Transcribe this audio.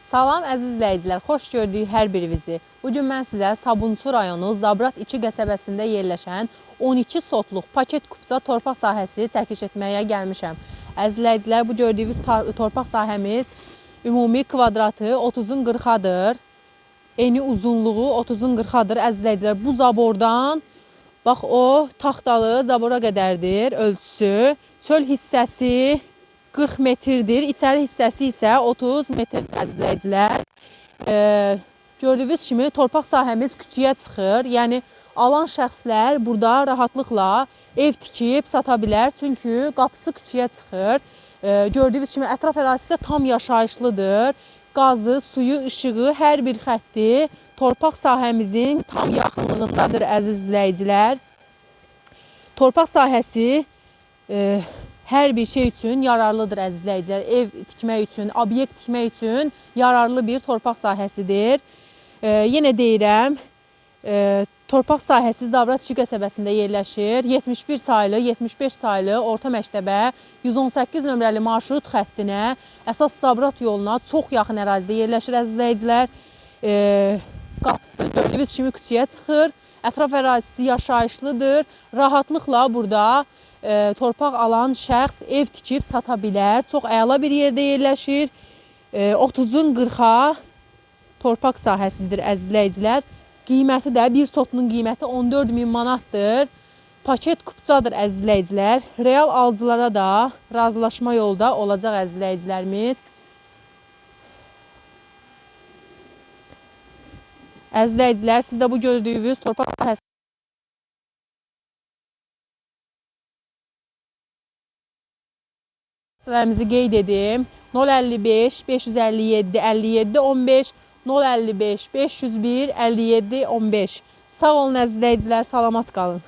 Salam əziz izləyicilər, xoş gördük hər birinizi. Bu gün mən sizə Sabunçu rayonu Zabrat 2 qəsəbəsində yerləşən 12 sotluq paket kupça torpaq sahəsi çəkiliş etməyə gəlmişəm. Əziz izləyicilər, bu gördüyünüz torpaq sahəmiz ümumi kvadratı 30-un 40-adır. Eni uzunluğu 30-un 40-adır. Əziz izləyicilər, bu zabordan bax o taxtalı zabora qədərdir ölçüsü. Çöl hissəsi 40 metrdir. İçəri hissəsi isə 30 metrdir əziz izləyicilər. Gördüyünüz kimi torpaq sahəmiz küçüyə çıxır. Yəni alan şəxslər burada rahatlıqla ev tikib sata bilər. Çünki qapısı küçüyə çıxır. Gördüyünüz kimi ətraf ərazisi də tam yaşayışlıdır. Qazı, suyu, işığı, hər bir xətti torpaq sahəmizin tam yaxınlığındadır əziz izləyicilər. Torpaq sahəsi hər bir şey üçün yararlıdır əziz izləyicilər. Ev tikmək üçün, obyekt tikmək üçün yararlı bir torpaq sahəsidir. Yenə deyirəm, torpaq sahəsi Zabrat 2 qəsəbəsində yerləşir. 71 saylı, 75 saylı orta məktəbə, 118 nömrəli marşrut xəttinə, əsas Zabrat yoluna çox yaxın ərazidə yerləşir əziz izləyicilər. Qapısı gördüyünüz kimi küçəyə çıxır. Ətraf ərazisi yaşayışlıdır. Rahatlıqla burada torpaq alan şəxs ev tikib sata bilər. Çox əla bir yerdə yerləşir. 30-un 40-a torpaq sahəsidir əziz izləyicilər. Qiyməti də bir sotunun qiyməti 14.000 manatdır. Paket kupçadır əziz izləyicilər. Real alıcılara da razılaşma yolda olacaq əziz izləyicilərimiz. Əziz izləyicilər, siz də bu gördüyünüz torpaq sahəsi qeyd edim. 055 557 57 15 055 501 57 15. Sağ olun əziz izləyicilər, salamat qalın.